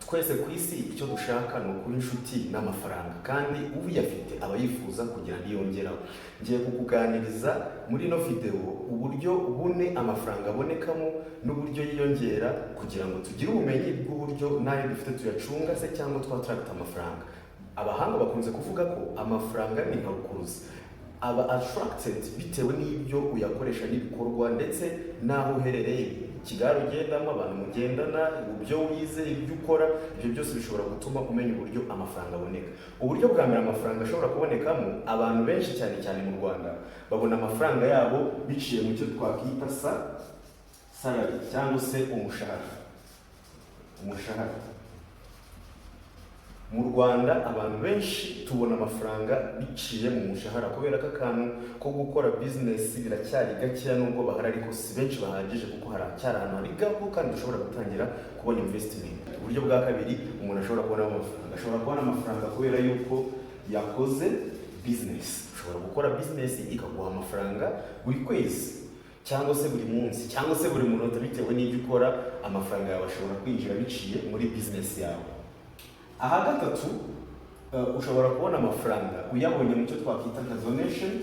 Twese ku isi icyo dushaka ni ukuba inshuti n'amafaranga, kandi uyafite aba yifuza kugira andi yongeraho. Ngiye kukuganiriza muri ino videwo uburyo bune amafaranga abonekamo n'uburyo yiyongera, kugira ngo tugire ubumenyi bw'uburyo n'ayo dufite tuyacunga se cyangwa twattracta amafaranga. Abahanga bakunze kuvuga ko amafaranga ni nka rukuruzi, aba attracted bitewe n'ibyo uyakoresha n'ibikorwa ndetse n'aho uherereye, ikigare ugendamo, abantu mugendana, ibyo wize, ibyo ukora. Ibyo byose bishobora gutuma umenya uburyo amafaranga aboneka. Uburyo bwa mbere amafaranga ashobora kubonekamo, abantu benshi, cyane cyane mu Rwanda, babona amafaranga yabo biciye mu cyo twakwita salary cyangwa se umushahara. Umushahara mu Rwanda, abantu benshi tubona amafaranga biciye mu mushahara, kubera ko akantu ko gukora bizinesi biracyari gakeya, nubwo bahari ariko si benshi bahagije, kuko haracyari ahantu hari gap kandi dushobora gutangira kubona investment. Uburyo bwa kabiri umuntu ashobora kubonamo amafaranga, ashobora kubona amafaranga kubera yuko yakoze bizinesi. Ushobora gukora bizinesi ikaguha amafaranga buri kwezi cyangwa se buri munsi cyangwa se buri munota, bitewe n'ibyo ukora. Amafaranga yawe ashobora kwinjira biciye muri bizinesi yawe. Aha gatatu, ushobora kubona amafaranga uyabonye mu cyo twakwita nka donation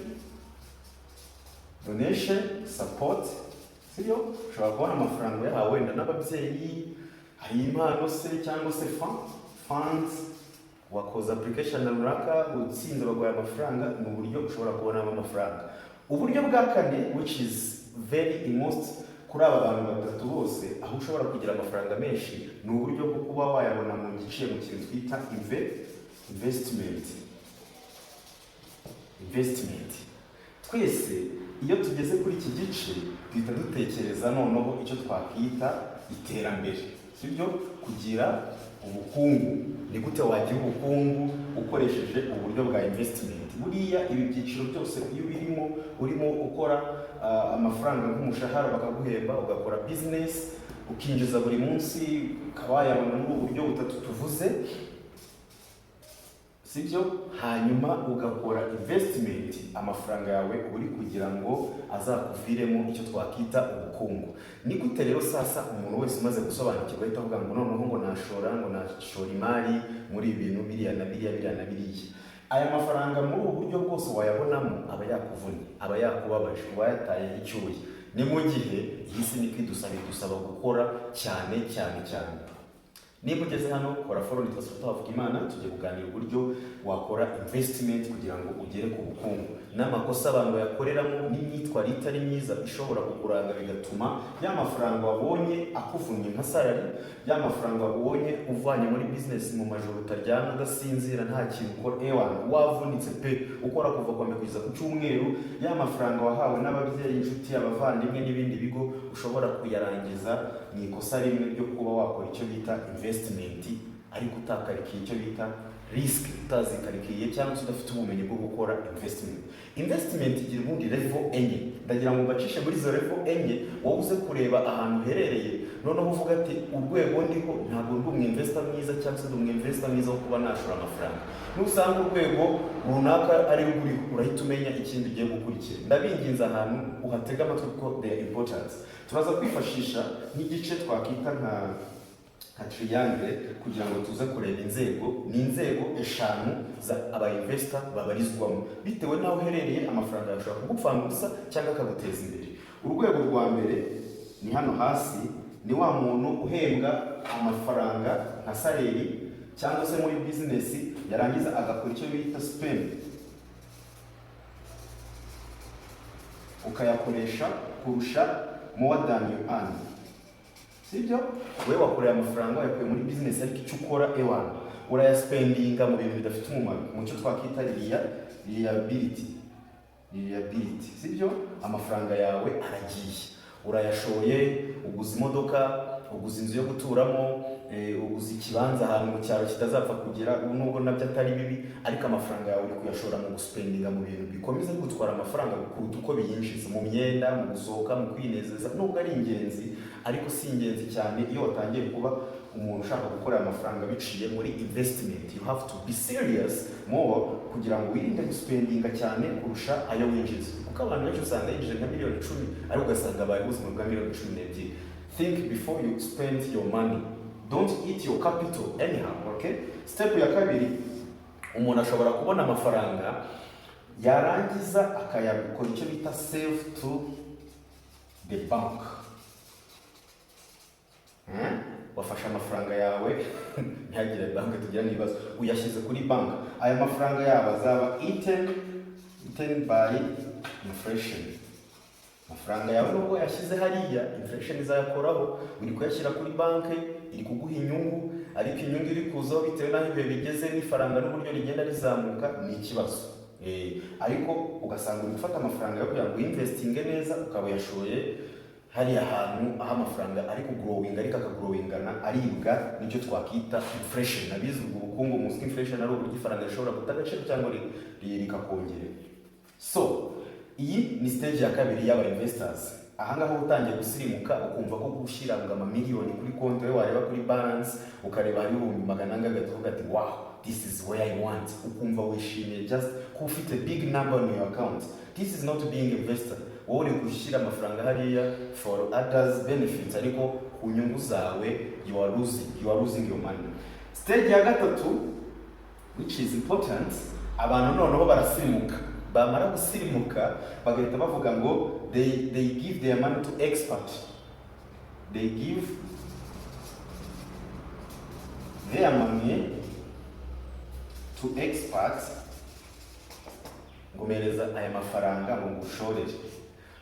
support, sibyo? Ushobora kubona amafaranga uyahawe wenda n'ababyeyi, hari impano se cyangwa se funds, wakoze application runaka utsinze baguhaye amafaranga. Ni uburyo ushobora kubonamo amafaranga. Uburyo bwa kane, which is very most kuri aba bantu batatu bose, aho ushobora kugira amafaranga menshi, ni uburyo bwo kuba wayabona mu giciye mu kintu twita investment. Investment, twese iyo tugeze kuri iki gice duhita dutekereza noneho icyo twakwita iterambere, sibyo? Kugira ubukungu. Ni gute wagira ubukungu ukoresheje uburyo bwa investment? Buriya ibi byiciro byose iyo ubirimo, urimo ukora amafaranga nk'umushahara bakaguhemba, ugakora business ukinjiza buri munsi, ukaba wayabona muri ubu buryo butatu tuvuze, sibyo? Hanyuma ugakora investment, amafaranga yawe uba uri kugira ngo azakuviremo icyo twakwita ubukungu. Ni gute rero sasa umuntu wese umaze gusobanukirwa ahita avuga ngo noneho ngo nashora imari muri ibi bintu biriya na biriya, biriya na biriya? Aya mafaranga muri ubu buryo bwose wayabonamo aba yakuvunnye, aba yakubabaje, uba yataye icyuya. Ni mu gihe iyi si niko idusaba gukora cyane cyane cyane. Niba ugeze hano, kora follow. Nitwa Sultan Havugimana. Tugiye kuganira uburyo wakora investment kugira ngo ugere ku bukungu, n'amakosa abantu bayakoreramo, n'imyitwarire itari myiza ishobora kukuranga, bigatuma ya mafaranga wabonye akuvunnye nka salary, ya mafaranga wabonye uvanye muri business mu majoro utaryama, udasinzira, nta kintu ukora, ewana wavunitse pe, ukora kuva kwa mbere kugeza ku cyumweru, ya mafaranga wahawe n'ababyeyi, inshuti, abavandimwe n'ibindi bigo, ushobora kuyarangiza mu ikosa rimwe ryo kuba wakora icyo bita investment ariko utakarikiye icyo bita risk, utazikarikiye cyangwa se udafite ubumenyi bwo gukora investment. Investment igira ubundi level enye. Ndagira ngo mbacishe muri izo level enye, wowe uze kureba ahantu uherereye, noneho uvuga ati: "Urwego ndiho ntabwo ndi umwinvestor mwiza, cyangwa se ndi umwinvestor mwiza wo kuba nashora amafaranga." Nusanga urwego runaka ari rwo uriho, urahita umenya ikindi ugiye gukurikira. Ndabinginze, ahantu uhatega amatwi kuko they are important. Turaza kwifashisha nk'igice twakwita nka triangle kugira ngo tuze kureba inzego. Ni inzego eshanu za aba investor babarizwamo. Bitewe n'aho uherereye, amafaranga yawe ashobora kugupfana ubusa cyangwa akaguteza imbere. Urwego rwa mbere ni hano hasi, ni wa muntu uhembwa amafaranga nka salary cyangwa se muri bizinesi, yarangiza agakora icyo bita spend, ukayakoresha kurusha more than you earn, sibyo? Wowe wakoreye amafaranga, wayakuye muri business, ariko icyo ukora, ewana, urayaspendinga mu bintu bidafite umumaro, mu cyo twakwita liability, sibyo? Amafaranga yawe aragiye, urayashoye, uguze imodoka, uguze inzu yo guturamo, uguze ikibanza ahantu mu cyaro kitazapfa kugera. Ubu nubwo nabyo atari bibi, ariko amafaranga yawe uri kuyashora mu guspendinga mu bintu bikomeza gutwara amafaranga kuruta uko biyinjiza, mu myenda, mu gusohoka, mu kwinezeza. Nubwo ari ingenzi, ariko si ingenzi cyane. Iyo watangiye kuba umuntu ushaka gukorera amafaranga biciye muri investment, you have to be serious more kugira ngo wirinde guspendinga cyane kurusha ayo winjiza, kuko abantu benshi usanga yinjije nka miliyoni 10, ariko ugasanga abaye ubuzima bwa miliyoni 12. Think before you spend your money. Don't eat your capital anyhow, okay? Step ya kabiri, umuntu ashobora kubona amafaranga, yarangiza akayakora icyo bita save to the bank. Wafashe amafaranga yawe, ntihagire banki tugira n'ibibazo, uyashyize kuri banki. Aya mafaranga yawe azaba eaten by inflation. Amafaranga yawe, nubwo yashyize hariya, inflation izayakoraho. Uri kuyashyira kuri banki, iri kuguha inyungu, ariko inyungu iri kuzaho bitewe n'aho ibihe bigeze n'ifaranga n'uburyo rigenda rizamuka ni ikibazo. Ariko ugasanga uri gufata amafaranga yo kugira ngo uyinvestinge neza, ukaba uyashoye hariya hantu aho amafaranga ari kugrowinga, ariko akagrowingana aribwa nicyo twakita inflation. Abize ubwo bukungu muzi ko inflation ari uburyo ifaranga rishobora guta agaciro cyangwa rikakongera. So iyi ni stage ya kabiri y'aba investors. Ahangaha uba utangiye gusirimuka, ukumva ko gushyira ngo amamiliyoni kuri konti, wowe wareba kuri balance ukareba hari 400,000, ugahita uvuga ati: "Wow, this is where I want." Ukumva wishimiye just ko ufite big number on your account. This is not being investor. Wowe uri gushyira amafaranga hariya for others benefits, ariko ku nyungu zawe you are losing your money. Stage ya gatatu, which is important, abantu noneho barasirimuka. Bamara gusirimuka bagahita bavuga ngo they give their money to expert. They give their money to experts, ngo mpereza aya mafaranga ngo ngushorere,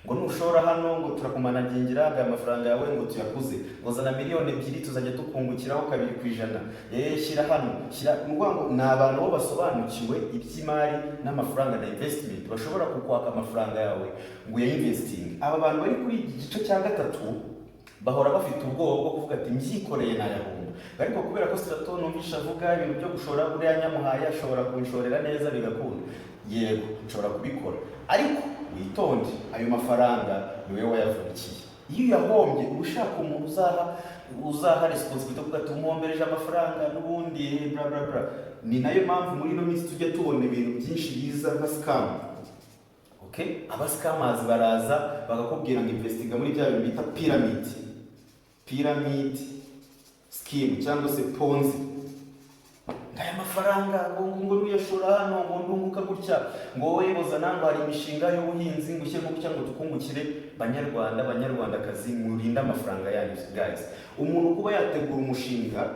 ngo nushora hano ngo turakumanagingira, ngo aya mafaranga yawe ngo tuyakuze, ngo zana 2 miliyoni tuzajya tukungukiraho 2%. Shyira hano, shyira. Ni ukuvuga ngo ni abantu bo basobanukiwe iby'imari n'amafaranga na investment, bashobora kukwaka amafaranga yawe ngo uyinvestinge. Aba bantu bari kuri iki gice cya gatatu bahora bafite ubwoba bwo kuvuga ati: "Mbyikoreye nayahomba, ariko kubera ko Straton numvisha avuga ibintu byo gushora, buriya nyamuhaye ashobora kunshorera neza bigakunda, yego nshobora kubikora." Ariko witonde, ayo mafaranga ni wowe wayavunikiye. Iyo uyahombye, uba ushaka umuntu uzaha responsibility kuvuga ati: "Umuhombereje amafaranga n'ubundi, bla bla bla." Ni nayo mpamvu muri ino minsi tujya tubona ibintu byinshi biza nka scam, okay? Aba scammers baraza bakakubwira ngo investinga muri bya bintu bita pyramid scheme cyangwa se Ponzi, aya mafaranga ngo nuyashora hano ngo ndunguka gutya, ngo wowe bozana, ngo hari imishinga y'ubuhinzi, ngo ushyiremo gutya ngo tukungukire. Banyarwanda, Banyarwandakazi, murinde amafaranga yanyu guys. Umuntu kuba yategura umushinga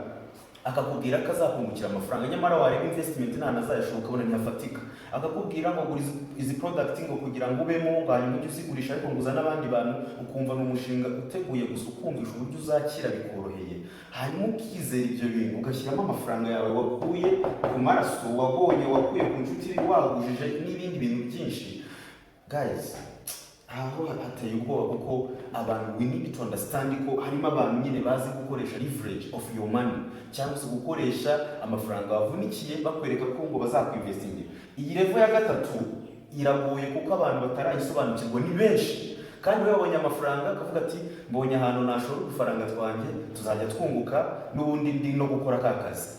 akakubwira ko azakungukira amafaranga, nyamara wareba investment nta nazayashoboka, ukabona ntiyafatika, akakubwira ngo gura izi product ngo kugira ngo ubemo, ngo hanyuma ujye uzigurisha, ariko ngo uzane abandi bantu, ukumva ni umushinga uteguye gusa ukumvisha uburyo uzakira bikoroheye, hanyuma ukizera ibyo bintu, ugashyiramo amafaranga yawe wakuye ku maraso, wabonye, wakuye ku nshuti, wagujije n'ibindi bintu byinshi. Guys, aho hateye ubwoba, kuko abantu, we need to understand ko harimo abantu nyine bazi gukoresha leverage of your money, cyangwa se gukoresha amafaranga wavunikiye, bakwereka ko ngo bazakwinvestingira. Iyi level ya gatatu iragoye kuko abantu batarayisobanukirwa ni benshi, kandi we wabonye amafaranga akavuga ati: "Mbonye ahantu nashora udufaranga twanjye, tuzajya twunguka n'ubundi ndi no gukora ka kazi,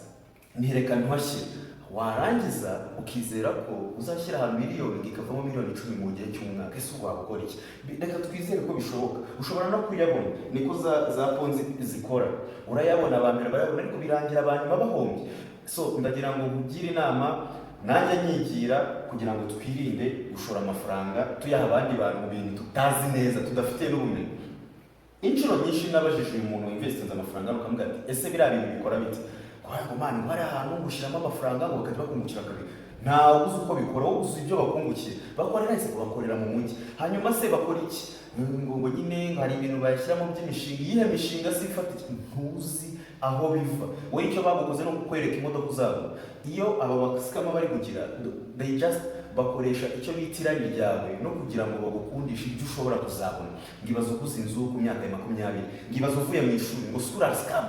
ntireka ntuhashyire." Warangiza ukizera ko uzashyira ahantu miliyoni ikavamo miliyoni 10 mu gihe cy'umwaka. Ese ubu waba ukora iki? Reka twizere ko bishoboka, ushobora no kuyabona. Niko za Ponzi zikora, urayabona, aba mbere barayabona, ariko birangira abanyuma bahombye. So ndagira ngo nkugire inama, nanjye nyigira, kugira ngo twirinde gushora amafaranga tuyaha abandi bantu mu bintu tutazi neza, tudafitiye n'ubumenyi. Inshuro nyinshi nabajije uyu muntu winvestinze amafaranga, ukamubwira ati: "Ese biriya bintu bikora bite?" Ngo man, ngo hari ahantu ngo ushyiramo amafaranga ngo bakajya bakungukira kabiri. Ntawe uzi uko bikora, wowe uzi ibyo bakungukira. Bakorera ese? Ngo bakorera mu mujyi. Hanyuma se bakora iki? Ngo nyine ngo hari ibintu bayashyiramo by'imishinga. Iyihe mishinga se ifatika? Ntuzi aho biva. Wowe icyo bagukoze ni ukukwereka imodoka uzabona. Iyo aba bascammer bari kugira, they just bakoresha icyo bita irari ryawe no kugira ngo bagukundishe ibyo ushobora kuzabona. Ngo ibaze uguze inzu ku myaka ya 20, ngo ibaze uvuye mu ishuri, ngo sura scam,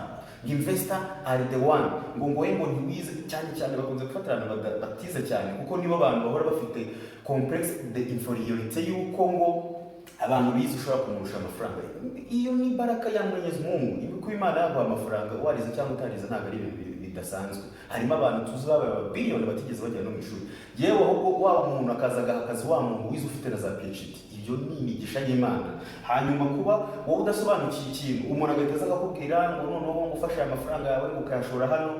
ngo investor are the one, ngo we ngo ntiwize cyane cyane. Bakunze gufata abantu batize cyane, kuko nibo bantu bahora bafite complexe de infériorité, yuko ngo Abantu bize ushobora kumurusha amafaranga, iyo ni baraka ya Mwenyezi Mungu. Kuba Imana yaguha amafaranga warize cyangwa utarize ntabwo ari ibintu bidasanzwe. Harimo abantu tuzi babaye ababiliyoni batigeze bagera no mu ishuri. Yewe, ahubwo wa muntu akaza agaha akazi wa muntu wize ufite na za PhD. Ibyo ni imigisha y'Imana. Hanyuma kuba wowe udasobanukiye ikintu, umuntu agahita aza akakubwira ngo noneho ngo ufashe aya mafaranga yawe, ngo ukayashora hano,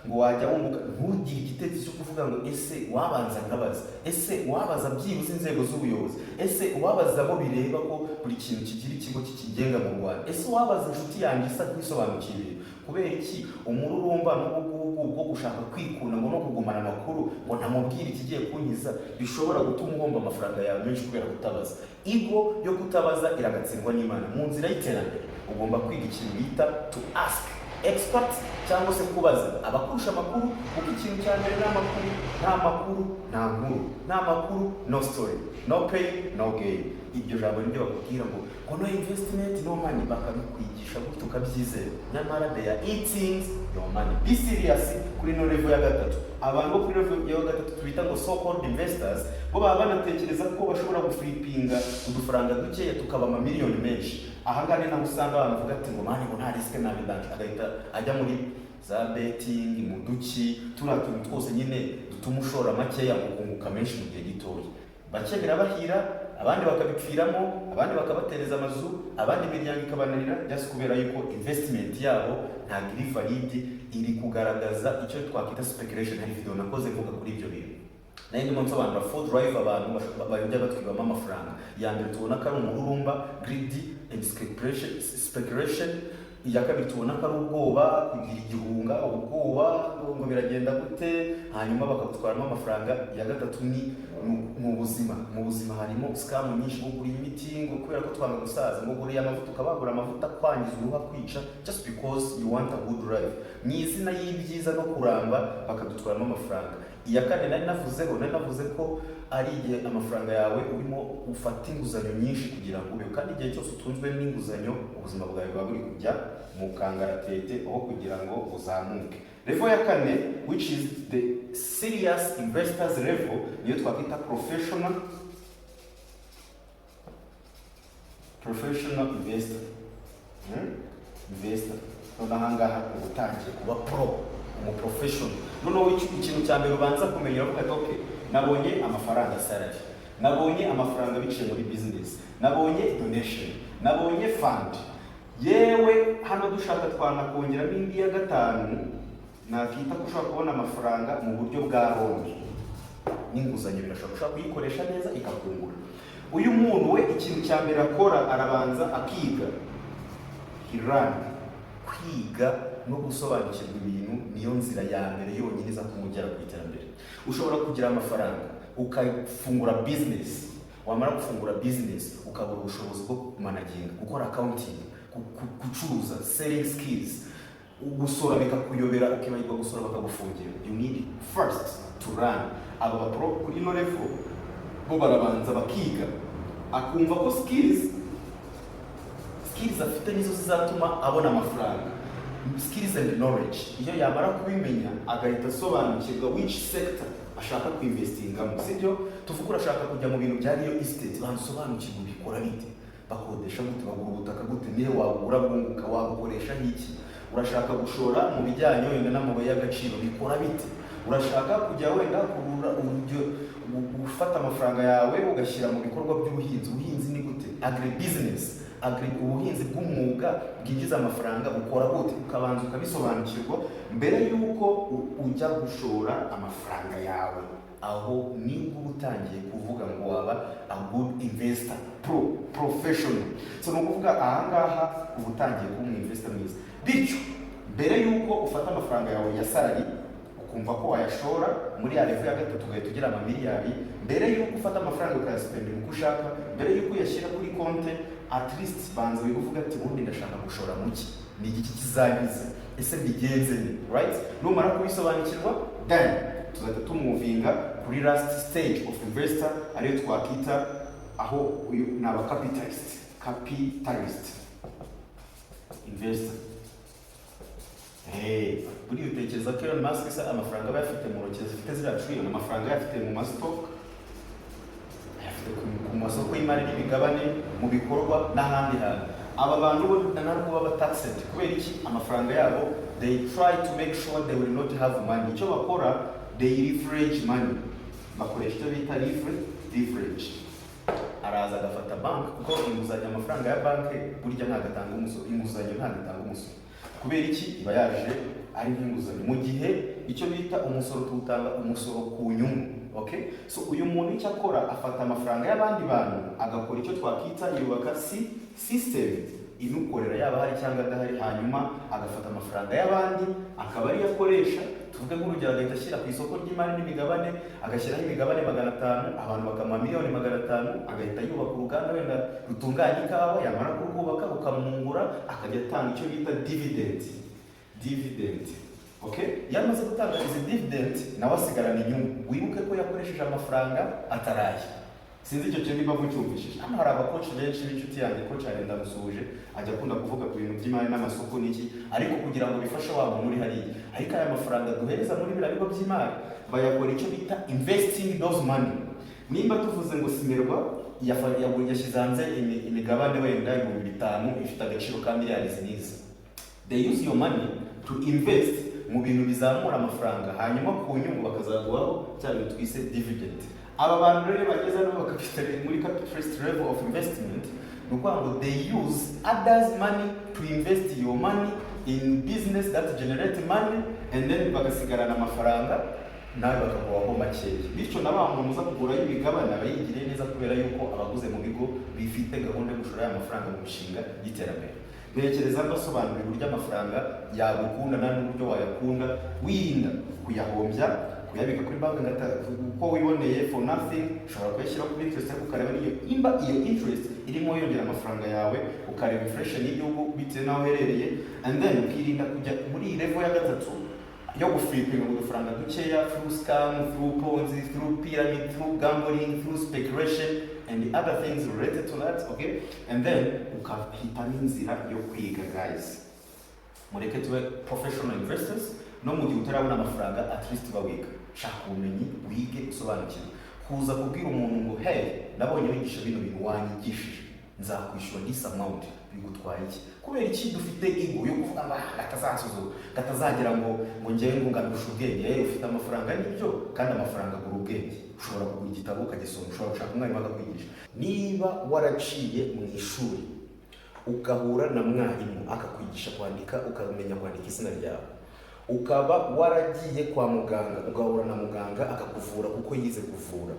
ngo wajya wunguka, ntugire igitekerezo cyo kuvuga ngo: "Ese wabanza nkabaza? Ese wabaza byibuze inzego z'ubuyobozi? Ese wabaza abo bireba, ko buri kintu kigira ikigo kikigenga mu Rwanda? Ese wabaza inshuti yanjye isa nk'isobanukiye ibintu?" Kubera iki umururumba n'ubugugu bwo gushaka kwikunda ngo no kugumana amakuru, ngo ntamubwire ikigiye kunkiza, bishobora gutuma uhomba amafaranga yawe menshi kubera kutabaza? Ego yo kutabaza iragatsindwa n'Imana. Mu nzira y'iterambere ugomba kwiga ikintu bita to ask expert, cyangwa se kubaza abakurusha amakuru, kuko ikintu cya mbere ni amakuru. Nta makuru, nta nkuru. Nta makuru, no story, no pain, no gain. Iryo jambo niryo bakubwira ngo no investment, no money, bakabikwigisha gutyo ukabyizera, nyamara they are eating your money. Be serious kuri no level ya gatatu. Abantu bo kuri level ya gatatu twita ngo so called investors, bo baba banatekereza ko bashobora guflipinga udufaranga dukeya tukaba amamiliyoni menshi. Ahangaha ni naho usanga abantu bavuga ati ngo man, ngo nta risk, nta bidanje, agahita ajya muri za betting, mu duki, turiya tuntu twose nyine dutuma ushora makeya ukunguka menshi mu gihe gitoya. Bake birabahira, abandi bakabipfiramo, abandi bakabatereza amazu, abandi imiryango ikabananira, just kubera yuko investment yabo ntabwo iri valid, iri kugaragaza icyo twakwita speculation. Hari video nakoze mvuga kuri ibyo bintu, nayo ndimo nsobanura four drive abantu bajya batwibamo amafaranga. Iya mbere tubona ko ari umururumba, greedy and speculation. Iya kabiri tubona ko ari ubwoba, kugira igihunga, ubwoba ngo biragenda gute, hanyuma bakagutwaramo amafaranga. Iya gatatu ni mu buzima. Mu buzima harimo scam nyinshi, ngo gura imiti, ngo kubera ko twanga gusaza, ngo gura amavuta, ukabagura amavuta kwangiza uruhu, kwica, just because you want a good life, mu izina y'ibyiza no kuramba, bakadutwaramo amafaranga. Iya kane nari navuzeho, nari navuze ko ari igihe amafaranga yawe urimo ufata inguzanyo nyinshi kugira ngo ubeho, kandi igihe cyose utunzwe n'inguzanyo, ubuzima bwawe buba buri kujya mu kangaratete aho kugira ngo uzamuke. Level ya kane, which is the serious investors level, niyo twakwita professional investor. Investor none ahangaha uba utangiye kuba pro, umuprofessional. Noneho ikintu cya mbere ubanza kumenya, uravuga ati: "Okay, nabonye amafaranga salary, nabonye amafaranga biciye muri business, nabonye donation, nabonye fund." Yewe, hano dushaka twanakongeramo indi ya gatanu, nakita ko ushobora kubona amafaranga mu buryo bwa loan n'inguzanyo. Birashoboka, ushobora kuyikoresha neza ikakungura. Uyu muntu we, ikintu cya mbere akora, arabanza akiga, he learn. Kwiga no gusobanukirwa ibintu niyo nzira ya mbere yonyine iza kumugera ku iterambere. Ushobora kugira amafaranga ukafungura business, wamara gufungura business ukabura ubushobozi bwo kumanaginga, gukora accounting, gucuruza, selling skills, gusora bikakuyobera, ukibagirwa gusora bakagufungira. You need first to learn. Aba bapro kuri ino level bo barabanza bakiga, akumva ko skills afite nizo zizatuma abona amafaranga, skills and knowledge. Iyo yamara kubimenya, agahita asobanukirwa which sector ashaka kuinvestingamo. Sibyo? Tuvuge urashaka kujya mu bintu bya real estate, bansobanukirwa bikora bite, bakodesha gute, bagura ubutaka gute, niyo wabugura bwunguka, wabukoresha nk'iki. Urashaka gushora mu bijyanye wenda n'amabuye y'agaciro, bikora bite? Urashaka kujya wenda kugura urugero gufata amafaranga yawe ugashyira mu bikorwa by'ubuhinzi, ubuhinzi ni gute? Agri business, agri, ubuhinzi bw'umwuga bwinjiza amafaranga bukora gute? Ukabanza ukabisobanukirwa mbere y'uko ujya gushora amafaranga yawe. Aho nibwo uba utangiye kuvuga ngo waba a good investor, professional. So ni ukuvuga ahangaha uba utangiye kuba umu investor mwiza. Bityo mbere y'uko ufata amafaranga yawe ya salary ukumva ko wayashora muri ya level ya gatatu ugahita ugira amamiliyari, mbere y'uko ufata amafaranga ukayaspendinga uko ushaka, mbere y'uko uyashyira kuri konte, at least banza wige, uvuga ati: "Ubundi ndashaka gushora mu ki? Ni igiki kizangiza? Ese mbigenze ni right?" Numara kubisobanukirwa, then tuzahita tumovinga kuri last stage of investor, ariyo twakita aho uyu ni aba capitalist investor. Hey, buriya utekereza ko Elon Musk se amafaranga aba ayafite mu ntoki zifite ziriya trillion, amafaranga ayafite mu ma stock, ayafite ku masoko y'imari n'imigabane, mu bikorwa n'ahandi hantu. Aba bantu bo ntabwo baba taxed. Kubera iki? Amafaranga yabo, they try to make sure they will not have money. Icyo bakora, they leverage money, bakoresha icyo bita leverage. Araza agafata banki, kuko inguzanyo, amafaranga ya banki burya ntabwo atanga umusoro. Inguzanyo ntabwo itanga umusoro. Kubera iki? Iba yaje ari nk'inguzanyo, mu gihe icyo bita umusoro tuwutanga umusoro ku nyungu. Okay, so uyu muntu icyo akora, afata amafaranga y'abandi bantu, agakora icyo twakita yubaka si system imukorera, yaba ahari cyangwa adahari. Hanyuma agafata amafaranga y'abandi akaba ariyo akoresha. Tuvuge nk'urugero, agahita ashyira ku isoko ry'imari n'imigabane, agashyiraho imigabane 500, abantu bakamuha miliyoni 500, agahita yubaka uruganda wenda rutunganya ikawa. Yamara kurwubaka, rukamwungura, akajya atanga icyo bita dividend. Okay, iyo amaze gutanga izi dividend, nawe asigarana inyungu. Wibuke ko yakoresheje amafaranga ataraye. Sinzi icyo kintu niba mucyumvishije. Hano hari aba coach benshi b'inshuti yanjye. Coach yanjye ndamusuhuje, ajya akunda kuvuga ku bintu by'imari n'amasoko n'iki, ariko kugira ngo bifashe wa muntu uri hariya. Ariko aya mafaranga duhereza muri biriya bigo by'imari, bayakora icyo bita investing those money. Nimba tuvuze ngo Cimerwa yashyize hanze imigabane wenda 5000 ifite agaciro ka miliyari n'izi, they use your money to invest mu bintu bizamura amafaranga, hanyuma ku nyungu bakazaguhaho cya bintu twise dividend. Aba bantu rero bageze hano bakafite muri capitalist level of investment, ni ukuvuga ngo they use others money to invest your money in business that generate money, and then bagasigarana amafaranga, nawe bakaguhaho makeya. Bityo na wa muntu uza kugurayo imigabane aba yigiriye neza, kubera yuko abaguze mu bigo bifite gahunda yo gushora aya mafaranga mu mishinga y'iterambere. Ntekereza mbasobanurira uburyo amafaranga yagukunda nawe n'uburyo wayakunda, wirinda kuyahombya, kuyabika kuri banki uko wiboneye for nothing. Ushobora kuyashyira kuri interest, ariko ukareba niyo imba iyo interest irimo yongera amafaranga yawe, ukareba inflation y'igihugu bitewe n'aho uherereye, and then ukirinda kujya muri iyi level ya gatatu yo guflippinga udufaranga dukeya through scam, through ponzi, through pyramid, through gambling, through speculation and the other things related to that. Okay, and then ukahitamo inzira yo kwiga. Guys, mureke tube professional investors. No mu gihe utarabona amafaranga, at least uba wiga, shaka ubumenyi, wige, usobanukirwe. Kuza kubwira umuntu ngo: "Hey, nabonye wigisha bino bintu, wanyigishije nzakwishyura this amount," bigutwaye iki? Kubera iki dufite ego yo kuvuga ngo: "Ah, gatazansuzugura, katazagira ngo njyewe ngo ngarusha ubwenge"? Eh, ufite amafaranga nibyo, kandi amafaranga agura ubwenge. Ushobora kugura igitabo ukagisoma, ushobora gushaka umwarimu akakwigisha. Niba waraciye mu ishuri, ugahura na mwarimu akakwigisha kwandika, ukamenya kwandika izina ryawe, ukaba waragiye kwa muganga, ugahura na muganga akakuvura kuko yize kuvura,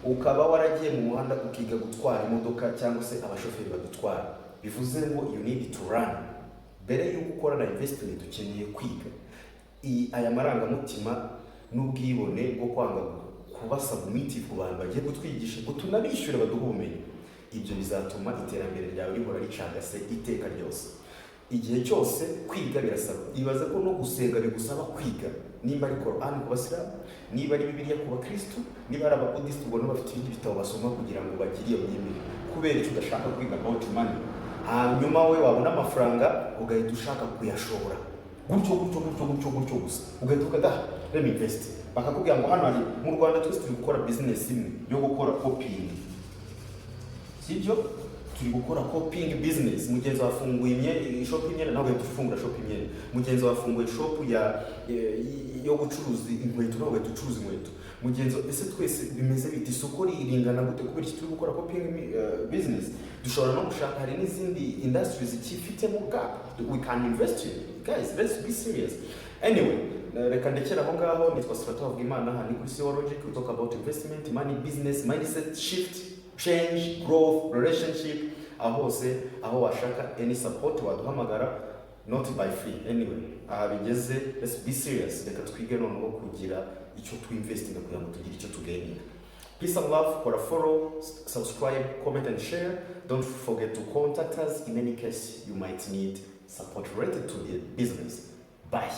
ukaba waragiye mu muhanda ukiga gutwara imodoka cyangwa se abashoferi badutwara, bivuze ngo you need to learn. Mbere y'uko ukora na investment, ukeneye kwiga. Aya marangamutima n'ubwibone bwo kwanga kuba submissive ku bantu bagiye kutwigisha, ngo tunabishyure baduhe ubumenyi, ibyo bizatuma iterambere ryawe rihora ricagase iteka ryose, igihe cyose. Kwiga birasaba. Ibaze ko no gusenga bigusaba kwiga, nimba ari Korani ku Basilamu, niba ari Bibiliya ku Bakristu, niba ari Ababudisiti, ubona bafite ibindi bitabo basoma kugira ngo bagire iyo myemerere. Kubera icyo udashaka kwiga about money? Hanyuma we wabona amafaranga ugahita ushaka kuyashora gutyo gutyo gutyo gutyo gutyo gusa, ugahita uvuga: "Da, let me invest." Bakakubwira ngo hano hari mu Rwanda twese turi gukora business imwe yo gukora copying, sibyo? Turi gukora copying business. Mugenzi wafunguye shop y'imyenda, nawe ugahita ufungura shop y'imyenda. Mugenzi wafunguye shop yo gucuruza inkweto, nawe ugahita ucuruza inkweto. Mugenzi, ese twese bimeze bite? Isoko ringana gute? Kubera iki turi gukora copying business? Dushobora no gushaka, hari n'izindi industries zikifitemo gap we can invest in. Guys, let's be serious. Anyway, reka ndekere aho ngaho. Nitwa Strato Havugimana, aha ni kuri CEO Logic. We talk about investment, money, business, mindset shift, change, growth, relationship. Aho hose aho washaka any support, waduhamagara, not by free. Anyway, aha bigeze, let's be serious. Reka twige noneho kugira icyo twinvestinga kugira ngo tugire icyo tugaininga. Peace and love. Kora follow, subscribe, comment and share. Don't forget to contact us in any case you might need support related to the business. Bye.